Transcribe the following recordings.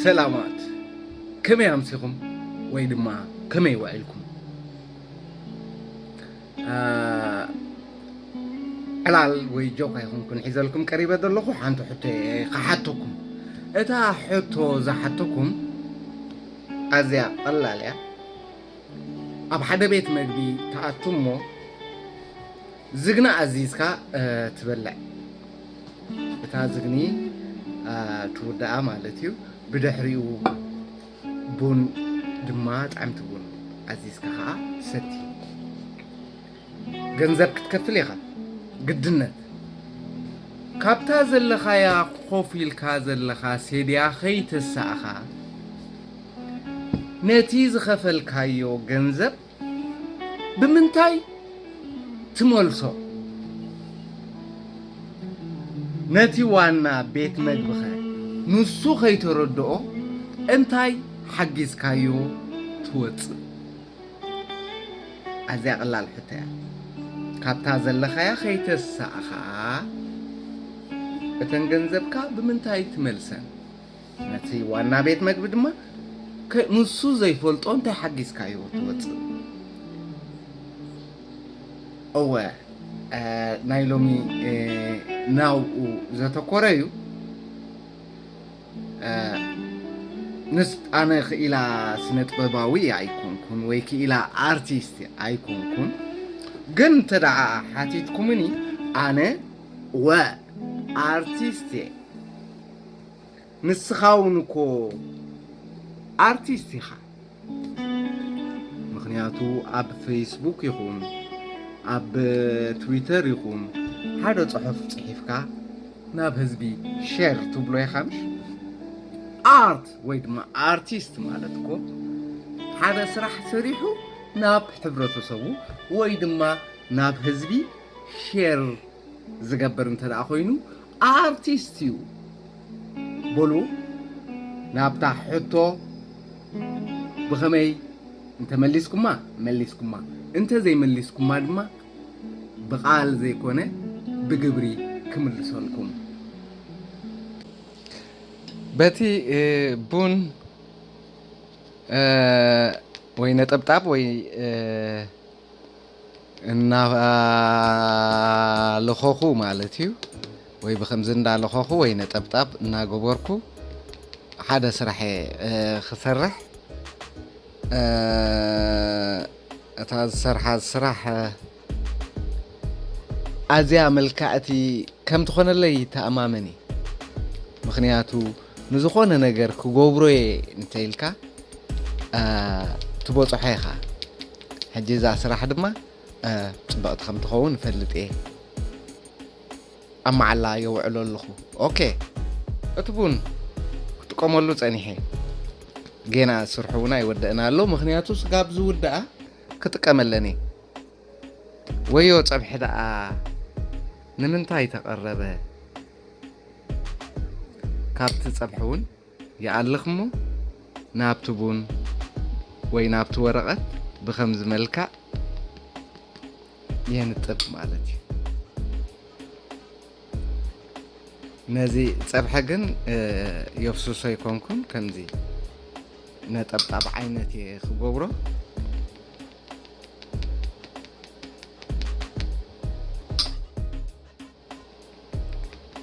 ሰላማት፣ ከመይ ኣምሲኹም ወይ ድማ ከመይ ውዒልኩም? አ፣ ዕላል ወይ ጆክ ኣይኮንኩን ሒዘልኩም ቀሪበ ዘለኹ፣ ሓንቲ ሕቶ እየ ክሓተኩም። እታ ሕቶ ዝሓተኩም ኣዝያ ቀላል እያ። ኣብ ሓደ ቤት መግቢ ትኣቱ እሞ ዝግኒ ኣዚዝካ፣ እ፣ ትበልዕ። እታ ዝግኒ፣ እ፣ ትውድኣ ማለት እዩ። ብድሕሪኡ ቡን ድማ፣ ጣዕምቲ ቡን ኣዚዝካ ኸዓ ትሰቲ። ገንዘብ ክትከፍል ኢኻ፣ ግድነት። ካብታ ዘለኻያ ኮፍ ኢልካ ዘለኻ ሴድያ ከይተሳእኻ፣ ነቲ ዝኸፈልካዮ ገንዘብ ብምንታይ ትመልሶ? ነቲ ዋና ቤት መግብኸ ንሱ ከይተረድኦ እንታይ ሓጊዝካዮ ትወጽእ? ኣዝያ ቀላል ሕቶ እያ። ካብታ ዘለኻያ ከይተሳእኻ፣ እተን ገንዘብካ ብምንታይ ትመልሰን? ነቲ ዋና ቤት መግቢ ድማ ከ-፣ ንሱ ዘይፈልጦ እንታይ ሓጊዝካዮ ትወጽእ? እወ፣ እ፣ ናይ ሎሚ፣ እ፣ ናብኡ ዘተኮረ እዩ። እ፣ ንስ-፣ ኣነ ክኢላ ስነ ጥበባዊ ኣይኮንኩን ወይ ክኢላ ኣርቲስት ኣይኮንኩን፣ ግን እንተ ደኣ ሓቲትኩምኒ ኣነ ወ ኣርቲስት እየ። ንስኻ እውን እኮ ኣርቲስት ኢኻ። ምኽንያቱ ኣብ ፌስቡክ ይኹን ኣብ ትዊተር ይኹን ሓደ ጽሑፍ ጽሒፍካ ናብ ህዝቢ ሼር ትብሎ ኢኻ፣ ምሽ? ኣርት ወይ ድማ ኣርቲስት ማለት እኮ ሓደ ስራሕ ሰሪሑ ናብ ሕብረተሰቡ ወይ ድማ ናብ ህዝቢ ሼር ዝገብር እንተ ደኣ ኮይኑ ኣርቲስት እዩ። በሉ፣ ናብታ ሕቶ ብኸመይ እንተመሊስኩማ መሊስኩማ፣ እንተ ዘይመሊስኩማ ድማ ብቓል ዘይኮነ ብግብሪ ክምልሰልኩም። በቲ፣ እ፣ ቡን፣ እ፣ ወይ ነጠብጣብ ወይ፣ እ፣ እናለኸኹ ማለት እዩ፣ ወይ ብኸምዚ እንዳለኸኹ ወይ ነጠብጣብ እናገበርኩ ሓደ ስራሕ እየ፣ እ፣ ክሰርሕ። እ፣ እታ ዝሰርሓ ስራሕ፣ እ፣ ኣዝያ መልክዕቲ ከም ትኾነለይ ይተኣማመን እየ። ምኽንያቱ ንዝኾነ ነገር ክገብሮ እየ እንተ ኢልካ፣ እ፣ ትበጽሖ ኢኻ። ሕጂ እዛ ስራሕ ድማ፣ እ፣ ጽብቕቲ ከም ትኸውን እፈልጥ እየ። ኣብ መዓላ የውዕሎ ኣለኹ። ኦኬ፣ እቲ ቡን ክጥቀመሉ ጸኒሐ። ጌና ስርሑ እውን ኣይወደእን ኣሎ፣ ምኽንያቱ ስጋብ ዝውድኣ ክጥቀመለን እየ። ወዮ ጸብሒ ደኣ ንምንታይ ተቐረበ? ካብቲ ጸብሒ እውን ይኣልኽ እሞ ናብቲ ቡን ወይ ናብቲ ወረቐት ብኸምዚ መልክዕ የንጥብ ማለት እዩ። ነዚ ጸብሐ ግን፣ እ፣ የፍስሶ ኣይኮንኩን፣ ከምዚ ነጠብጣብ ዓይነት እየ ክገብሮ።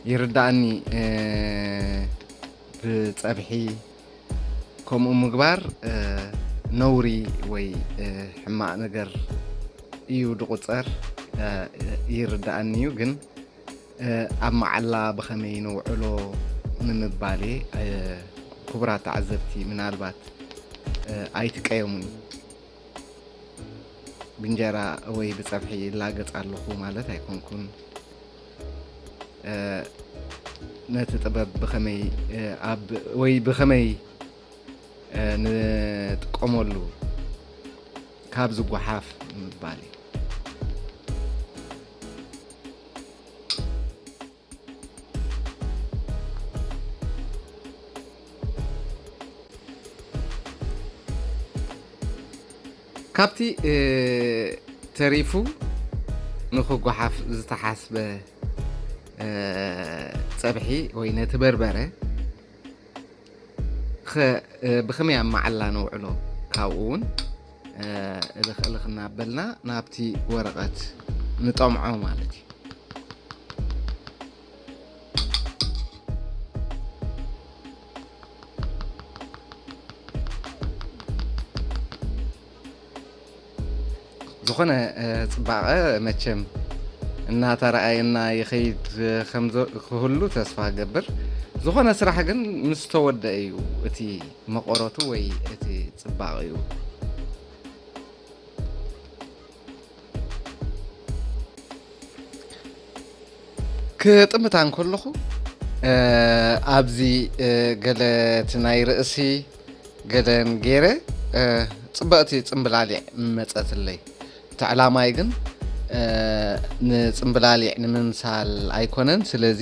ይርዳእኒ፣ እ፣ ብጸብሒ ከምኡ ምግባር፣ እ፣ ነውሪ ወይ፣ እ፣ ሕማቕ ነገር እዩ ድቑጸር፣ እ፣ ይርዳእኒ እዩ። ግን፣ እ፣ ኣብ መዓላ ብኸመይ ነውዕሎ ንምባል እየ። እ፣ ክቡራት ተዓዘብቲ፣ ምናልባት፣ እ፣ ኣይትቀየሙኒ። ብእንጀራ ወይ ብጸብሒ ይላገጽ ኣለኹ ማለት ኣይኮንኩን። እ፣ ነቲ ጥበብ ብኸመይ፣ እ፣ ኣብ፣ ወይ ብኸመይ፣ እ፣ ንጥቀመሉ ካብ ዝጓሓፍ ምባል እዩ። ካብቲ፣ እ፣ ተሪፉ ንኽጓሓፍ ዝተሓስበ፣ እ፣ ጸብሒ ወይ ነቲ በርበረ ብኸመይ ኣብ መዓላ ነውዕሎ? ካብኡ እውን እልኽ እልኽ እናበልና ናብቲ ወረቐት ንጠምዖ ማለት እዩ። ዝኾነ ጽባቐ መቸም እናተረኣየና ይኸይድ ክህሉ ተስፋ ገብር። ዝኾነ ስራሕ ግን ምስ ተወደአ እዩ እቲ መቐረቱ ወይ እቲ ጽባቐ እዩ። ክጥምታ እንከለኹ ኣብዚ ገለ እቲ ናይ ርእሲ ገለን ገይረ ጽብቕቲ ጽምብላሊዕ መጸትለይ። እቲ ዕላማይ ግን ንጽምብላሊዕ ንምምሳል ኣይኮነን። ስለዚ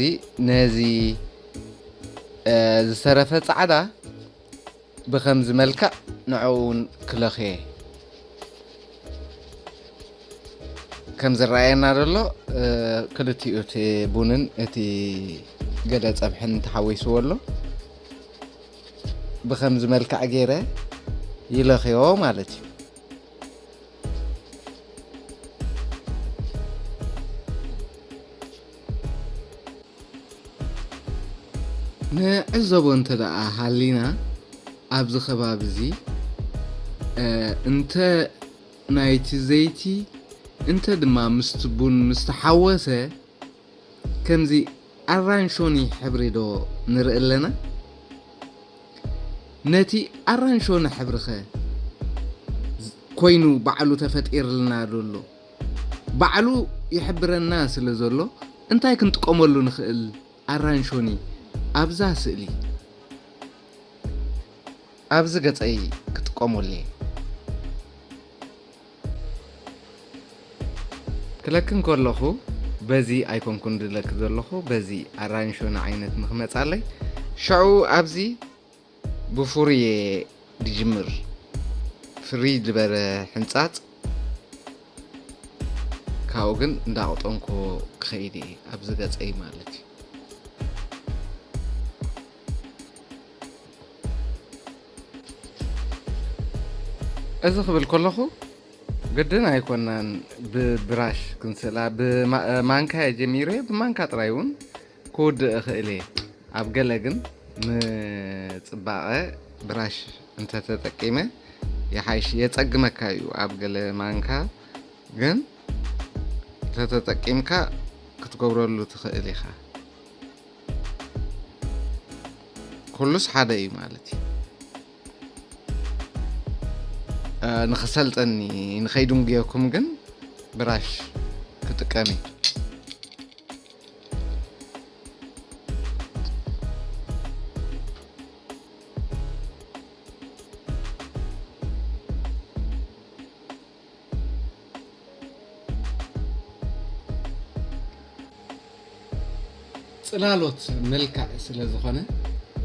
ነዚ ዝተረፈ ጻዕዳ ብኸምዚ መልክዕ ንዕኡ እውን ክለኽየ። ከም ዝረኣየና ዘሎ ክልቲኡ እቲ ቡንን እቲ ገለ ጸብሕን ተሓዊስዎ ኣሎ። ብኸምዚ መልክዕ ገይረ ይለኽዮ ማለት እዩ። ንዕዘቦ እንተ ደኣ ሃሊና ኣብዚ ከባቢ እዚ እንተ ናይቲ ዘይቲ እንተ ድማ ምስቲ ቡን ምስ ተሓወሰ ከምዚ ኣራንሾኒ ሕብሪ ዶ ንርኢ ኣለና? ነቲ ኣራንሾኒ ሕብሪኸ ኮይኑ ባዕሉ ተፈጢርልና ዶ ኣሎ? ባዕሉ ይሕብረና ስለ ዘሎ እንታይ ክንጥቀመሉ ንኽእል? ኣራንሾኒ ኣብዛ ስእሊ ኣብዚ ገጸይ ክጥቀመሉ እየ። ክለክን ከለኹ በዚ ኣይኮንኩን ድለክ ዘለኹ፣ በዚ ኣራንሾኒ ዓይነት ንኽመጻለይ። ሽዑ ኣብዚ ብፍሩየ ድጅምር ፍርይ ዝበለ ሕንጻጽ ካብኡ ግን እንዳቕጠንኮ ክኸይድ እየ ኣብዚ ገጸይ ማለት እዩ። እዚ ክብል ከለኹ ግድን ኣይኮናን ብብራሽ ክንስእላ፣ ብማንካ እየ ጀሚረ፣ ብማንካ ጥራይ እውን ክውድእ እኽእል እየ። ኣብ ገለ ግን ንጽባቐ ብራሽ እንተተጠቂመ ይሓይሽ፣ የጸግመካ እዩ። ኣብ ገለ ማንካ ግን እንተተጠቂምካ ክትገብረሉ ትኽእል ኢኻ። ኩሉስ ሓደ እዩ ማለት እዩ። ንኽሰልጠኒ ንኸይድንጉየኩም ግን ብራሽ ክጥቀም እዩ። ጽላሎት መልክዕ ስለ ዝኾነ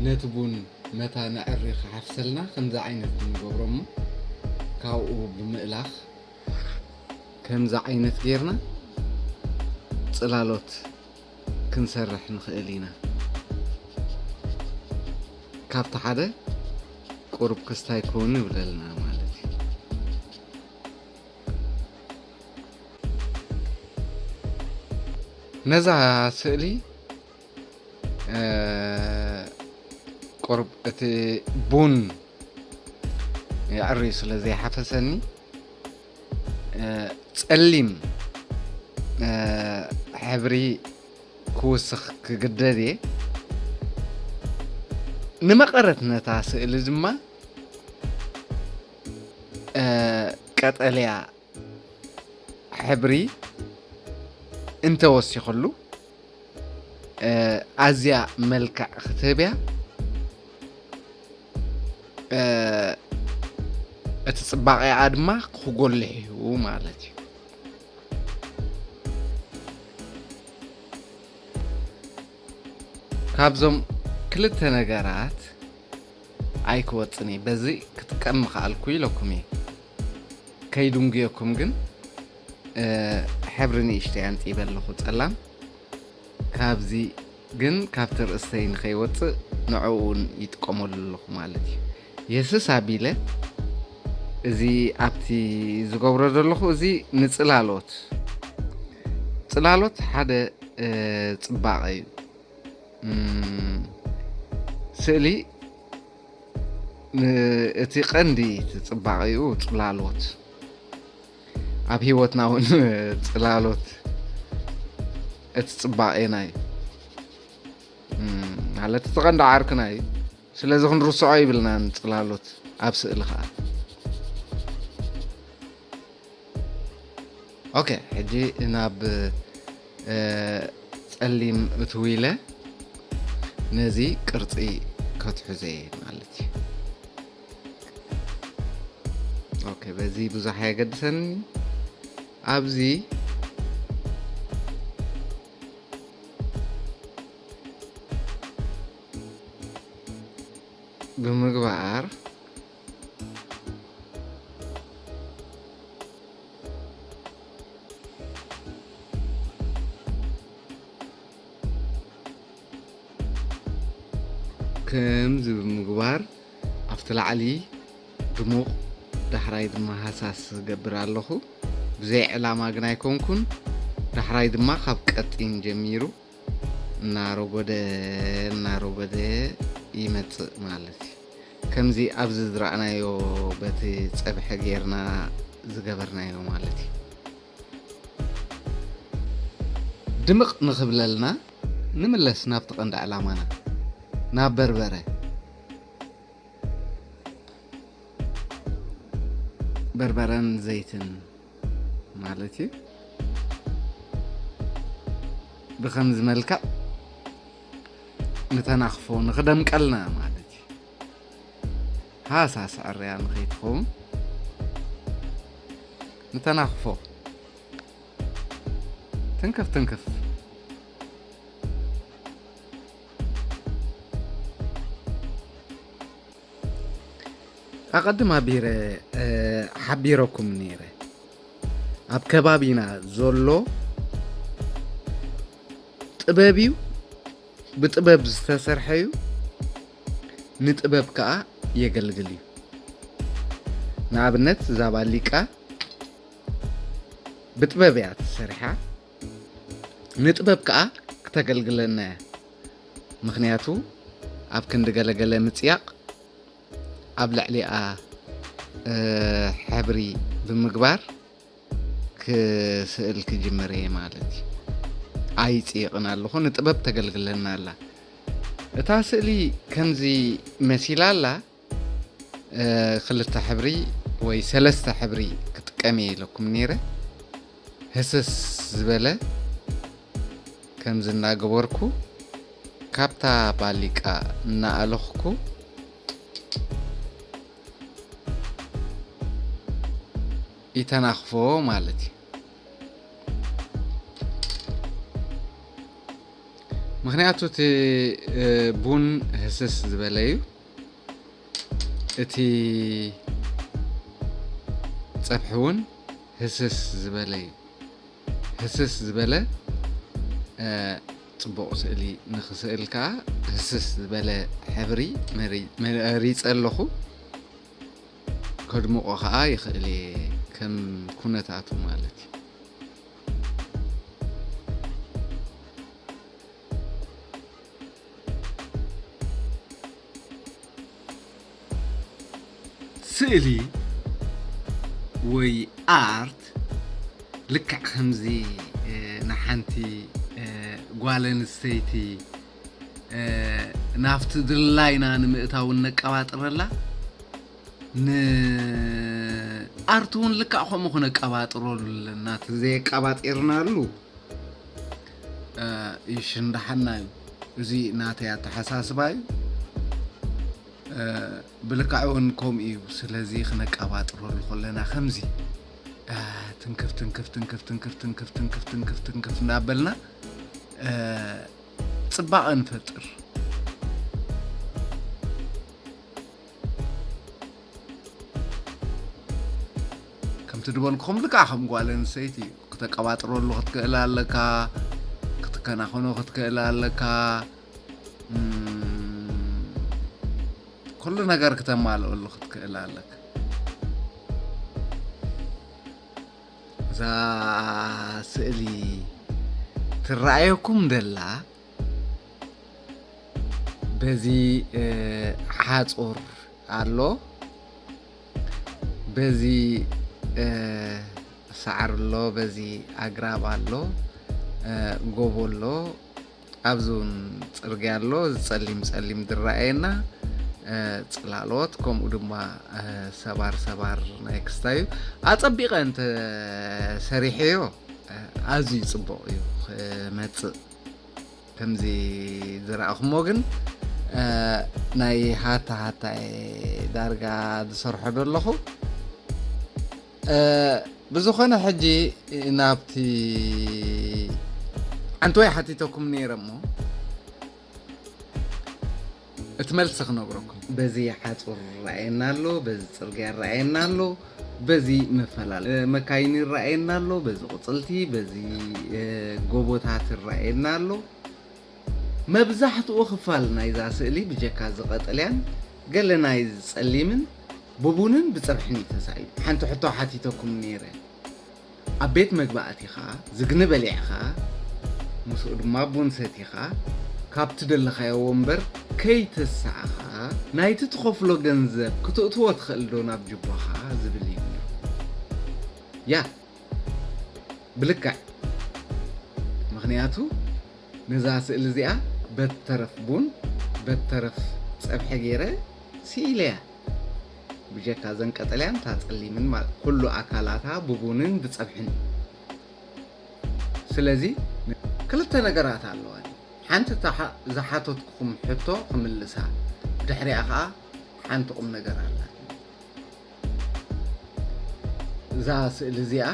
ነቲ ቡን መታ ነዕሪ ክሓፍሰልና ከምዚ ዓይነት ንገብሮ እሞ ካብኡ ብምእላኽ ከምዚ ዓይነት ጌርና ጽላሎት ክንሰርሕ ንኽእል ኢና። ካብቲ ሓደ ቁሩብ ክስታይ ክውን ይብለልና ማለት እዩ። ነዛ ስእሊ ቁሩብ እቲ ቡን የዕርዩ ስለ ዘይሓፈሰኒ ጸሊም ሕብሪ ክውስኽ ክግደድ እየ። ንመቐረት ነታ ስእሊ ድማ ቀጠልያ ሕብሪ እንተወሲኸሉ ኣዝያ መልክዕ ክትህብ እያ። እቲ ጽባቐኣ ድማ ክጎልሕ እዩ ማለት እዩ። ካብዞም ክልተ ነገራት ኣይክወጽን እየ። በዚ ክጥቀም ምኽኣልኩ ኢለኩም እየ። ከይድንጉየኩም ግን ሕብሪ ንእሽተይ ኣንጺበ ኣለኹ ጸላም። ካብዚ ግን ካብቲ ርእስተይ ንኸይወፅእ ንዕኡ እውን ይጥቀመሉ ኣለኹ ማለት እዩ። የስስ ኣቢለ እዚ ኣብቲ ዝገብሮ ዘለኹ እዚ ንፅላሎት፣ ፅላሎት ሓደ፣ እ፣ ፅባቐ እዩ። እም፣ ስእሊ ን-፣ እቲ ቀንዲ እቲ ፅባቐኡ ፅላሎት። ኣብ ህይወትና እውን ፅላሎት እቲ ፅባቐና እዩ። እም፣ ማለት እቲ ቀንዲ ዓርክና እዩ። ስለዚ ክንርስዖ ይብልናን ፅላሎት ኣብ ስእሊ ከዓ። ኦኬ፣ ሕጂ ናብ፣ እ፣ ጸሊም እትው ኢለ ነዚ ቅርጺ ከትሕዞ እየ ማለት እዩ። ኦኬ፣ በዚ ብዙሕ ኣየገድሰኒ። ኣብዚ ብምግባር ከምዚ ብምግባር ኣብቲ ላዕሊ ድሙቕ፣ ዳሕራይ ድማ ሃሳስ እገብር ኣለኹ። ብዘይ ዕላማ ግን ኣይኮንኩን። ዳሕራይ ድማ ካብ ቀጢን ጀሚሩ እናረጎደ፣ እናረጎደ ይመጽእ ማለት እዩ። ከምዚ ኣብዚ ዝረኣናዮ በቲ ጸብሐ ጌርና ዝገበርናዮ ማለት እዩ። ድምቕ ንኽብለልና ንምለስ ናብቲ ቀንዲ ዕላማና፣ ናብ በርበረ። በርበረን ዘይትን ማለት እዩ። ብኸምዚ መልክዕ ንተናኽፎ ንኽደምቀልና ማለት እዩ። ሃሳስ ዕርያ ንኸይትኸውን ንተናኽፎ። ትንክፍ ትንክፍ። ኣቐድም ኣቢረ፣ እ፣ ሓቢረኩም ነይረ። ኣብ ከባቢና ዘሎ ጥበብ እዩ፣ ብጥበብ ዝተሰርሐ እዩ፣ ንጥበብ ከኣ የገልግል እዩ። ንኣብነት እዛ ባሊቃ ብጥበብ እያ ተሰሪሓ፣ ንጥበብ ከኣ ክተገልግለና እያ። ምኽንያቱ ኣብ ክንዲ ገለገለ ምጽያቕ ኣብ ልዕሊኣ፣ እ፣ ሕብሪ ብምግባር ክስእል ክጅምር እየ ማለት እዩ። ኣይጽይቕን ኣለኹ፣ ንጥበብ ተገልግለና ኣላ። እታ ስእሊ ከምዚ መሲላ ኣላ፣ እ፣ ክልተ ሕብሪ ወይ ሰለስተ ሕብሪ ክጥቀም እየ ኢለኩም ነይረ። ህስስ ዝበለ ከምዚ እናገበርኩ ካብታ ባሊቃ እናኣለኽኩ ይተናኽፎ ማለት እዩ። ምኽንያቱ እቲ፣ እ፣ ቡን ህስስ ዝበለ እዩ። እቲ ጸብሒ እውን ህስስ ዝበለ እዩ። ህስስ ዝበለ፣ እ፣ ጽቡቕ ስእሊ ንኽስእል ከኣ ህስስ ዝበለ ሕብሪ መሪ-፣ መሪጸ ኣለኹ። ከድምቖ ከኣ ይኽእል እየ፣ ከም ኩነታቱ ማለት እዩ። ስእሊ ወይ ኣርት ልክዕ ከምዚ፣ እ፣ ንሓንቲ፣ እ፣ ጓል ኣንስተይቲ፣ እ፣ ናብቲ ድላይና ንምእታው እነቀባጥረላ፣ ንኣርት እውን ልክዕ ከምኡ ክነቀባጥረሉ ኣለና። እቲ ዘየቀባጢርናሉ፣ እ፣ ይሽንዳሓና እዩ። እዚ ናተይ ኣተሓሳስባ እዩ። እ፣ ብልክዕ እውን ከምኡ እዩ። ስለዚ ክነቀባጥረሉ ከለና ከምዚ፣ እ፣ ትንክፍ፣ ትንክፍ፣ ትንክፍ፣ ትንክፍ፣ ትንክፍ፣ ትንክፍ፣ ትንክፍ፣ ትንክፍ እናበልና፣ እ፣ ጽባቐ ንፈጥር። ከምቲ ዝበልኩኹም ልክዓ ከም ጓል ኣንስተይቲ እዩ። ክተቀባጥረሉ ክትክእል ኣለካ፣ ክት-፣ ፈተና ኮኖ ክትክእል ኣለካ። እም፣ ኩሉ ነገር ክተማልእሉ ክትክእል ኣለካ። እዛ ስእሊ ትረኣየኩም ደላ በዚ፣ እ፣ ሓጹር ኣሎ፣ በዚ፣ እ፣ ሳዕሪ ኣሎ፣ በዚ ኣግራብ ኣሎ፣ እ፣ ጎቦ ኣሎ፣ ኣብዚ እውን ጽርግያ ኣሎ። እዚ ጸሊም ጸሊም ዝረኣየና፣ እ፣ ጽላሎት፣ ከምኡ ድማ፣ እ፣ ሰባር ሰባር ናይ ክስታዩ ኣጸቢቐ እንተ ሰሪሐዮ፣ እ፣ ኣዝዩ ጽቡቕ እዩ ክመጽእ። ከምዚ ዝረኣኹሞ ግን፣ እ፣ ናይ ሃታ ሃታ እየ ዳርጋ ዝሰርሖ ዘለኹ። እ፣ ብዝኾነ ሕጂ ናብቲ ሓንቲ ወይ ሓቲተኩም ነይረ እሞ፣ እቲ መልሲ ክነግረኩም። በዚ ሓጹር ረኣየና ኣሎ፣ በዚ ጽርግያ ረኣየና ኣሎ፣ በዚ መፈላለ መካይን ይረኣየና ኣሎ፣ በዚ ቁጽልቲ፣ በዚ፣ እ፣ ጎቦታት ይረኣየና ኣሎ። መብዛሕትኡ ክፋል ናይዛ ስእሊ ብጀካ እዚ ቀጠልያን ገለ ናይ ጸሊምን ብቡንን ብጸብሕን እዩ ተሳኢሉ። ሓንቲ ሕቶ ሓቲተኩም ነይረ። ኣብ ቤት መግቢ ኣቲኻ፣ ዝግኒ በሊዕኻ፣ ምስኡ ድማ ቡን ሰቲኻ፣ ካብቲ ደለኻዮ ወንበር ከይተሳእኻ፣ ናይቲ ትኸፍሎ ገንዘብ ክትእትዎ ትኽእል ዶ ናብ ጅቦኻ? ዝብል እዩ ነይሩ። ያ፣ ብልክዕ። ምኽንያቱ፣ ነዛ ስእሊ እዚኣ በተረፍ ቡን፣ በተረፍ ጸብሒ ገይረ ስኢለያ። ብጀካ እዘን ቀጠልያን እታ ጸሊምን ማለት፣ ኩሉ ኣካላታ ብቡንን ብጸብሕን። ስለዚ፣ ክልተ ነገራት ኣለዋኒ። ሓንቲ እታ ሓ-፣ ዝሓተትኩኹም ሕቶ ክምልሳ፣ ብድሕሪኣ ኸኣ ሓንቲ ቁም ነገር ኣላትኒ። እዛ ስእሊ እዚኣ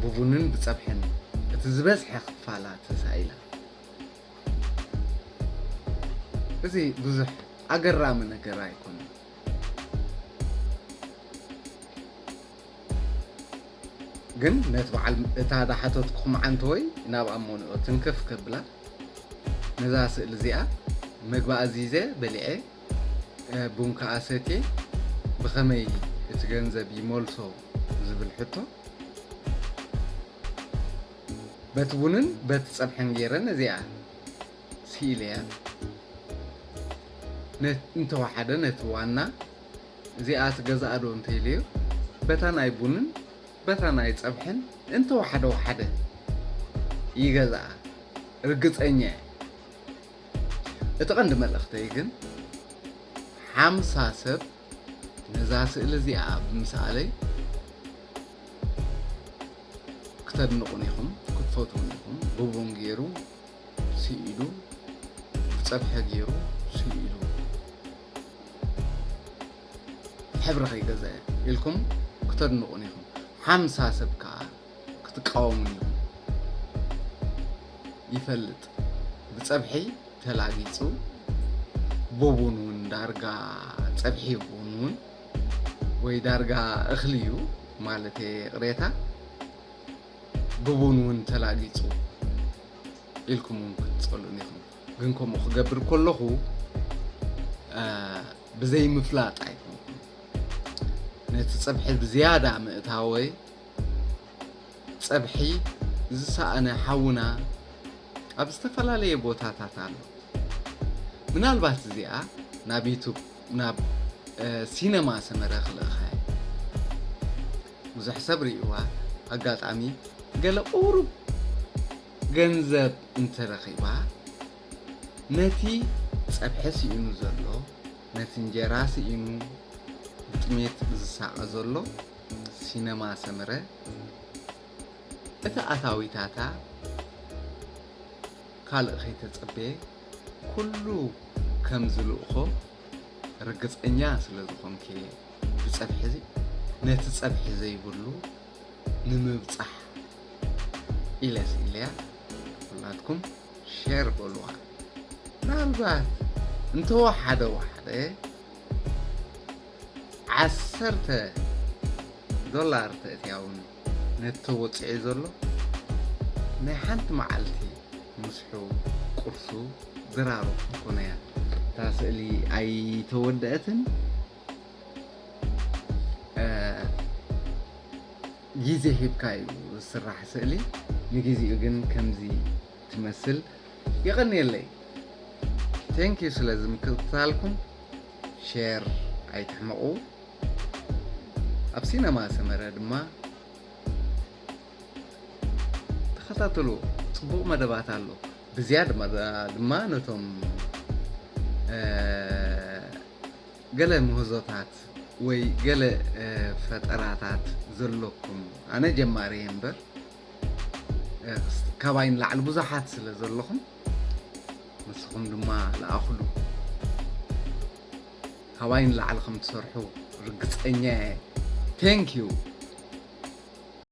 ብቡንን ብጸብሕን እቲ ዝበዝሐ ክፋላ ተሳኢላ። እዚ ብዙሕ ኣገራሚ ነገር ኣይኮነን። ግን ነቲ በዓል እታ ዝሓተትኩም ዓንተወይ ናብ ኣሞንኦ ትንክፍ ከብላ፣ ነዛ ስእሊ እዚኣ መግቢ ኣዚዘ በሊዐ፣ እ፣ ቡን ከኣ ሰትየ፣ ብኸመይ እቲ ገንዘብ ይመልሶ ዝብል ሕቶ፣ በቲ ቡንን በቲ ጸብሕን ገይረ ነዚኣ ስኢለያ። ነ-፣ እንተወሓደ ነቲ ዋና፣ እዚኣ ትገዝኣ ዶ እንተኢለዮ፣ በታ ናይ ቡንን በታ ናይ ጸብሕን እንተወሓደ ወሓደ ይገዝኣ። ርግጸኛ እየ። እቲ ቀንዲ መልእኽተይ ግን፣ ሓምሳ ሰብ ነዛ ስእሊ እዚኣ ብምስኣለይ ክተድንቑን ኢኹም፣ ክትፈትዉን ኢኹም። ብቡን ገይሩ ስኢሉ፣ ብጸብሒ ገይሩ ስኢሉ፣ ሕብሪ ከይገዘአ ኢልኩም ክተድንቑን ኢኹም። ሓምሳ ሰብ ከኣ ክትቃወሙን ኢኹም። ይፈልጥ። ብጸብሒ ተላጊጹ፣ ብቡን እውን ዳርጋ፣ ጸብሒ ቡን እውን ወይ ዳርጋ እኽሊ እዩ ማለት እየ፣ ይቕሬታ፣ ብቡን እውን ተላጊጹ ኢልኩም እውን ክትጸልኡን ኢኹም። ግን ከምኡ ክገብር ከለኹ፣ እ፣ ብዘይምፍላጥ ኣይኮንኩን። ነቲ ጸብሒ ብዝያዳ ምእታወይ፣ ጸብሒ ዝሰኣነ ሓውና ኣብ ዝተፈላለየ ቦታታት ኣሎ። ምናልባት እዚኣ ናብ ዩቱብ፣ ናብ፣ እ፣ ሲነማ ሰመረ ክልእኻ እየ። ብዙሕ ሰብ ርእይዋ፣ ኣጋጣሚ ገለ ቁሩብ ገንዘብ እንተረኺባ፣ ነቲ ጸብሒ ስኢኑ ዘሎ፣ ነቲ እንጀራ ስኢኑ ብጥሜት ዝሳቐ ዘሎ ሲነማ ሰመረ፣ እቲ ኣታዊታታ ካልእ ከይተጸበየ፣ ኩሉ ከም ዝልእኾ ርግጸኛ ስለ ዝኾንኩ እየ። ብጸብሒ እዚ፣ ነቲ ጸብሒ ዘይብሉ ንምብጻሕ ኢለስ ኢለያ። ኩላትኩም ሼር በልዋ። ምናልባት እንተወሓደ ወሓደ ዓሰርተ ዶላር ተእትያ እውን ነቲ ተወጺዑ ዘሎ ናይ ሓንቲ መዓልቲ ምስሑ ቁርሱ ድራሩ ኮነያ። እታ ስእሊ ኣይተወደአትን። ግዜ ሂብካ እዩ ዝስራሕ ስእሊ። ንግዜኡ ግን ከምዚ ትመስል። ይቐንየለይ። ቴንኪዩ ስለዚ ምክትታልኩም። ሼር ኣይትሕመቑ። ኣብ ሲነማ ሰመረ ድማ ተኸታተሉ። ጽቡቕ መደባት ኣሎ። ብዝያድ ድማ ነቶም ገለ ምህዞታት ወይ ገለ ፈጠራታት ዘለኩም፣ ኣነ ጀማሪ እየ እምበር ካባይ ንላዕሊ ብዙሓት ስለ ዘለኹም ንስኹም ድማ ለኣኹሉ። ካባይ ንላዕሊ ከም ትሰርሑ ርግጸኛ እየ። ቴንኪዩ።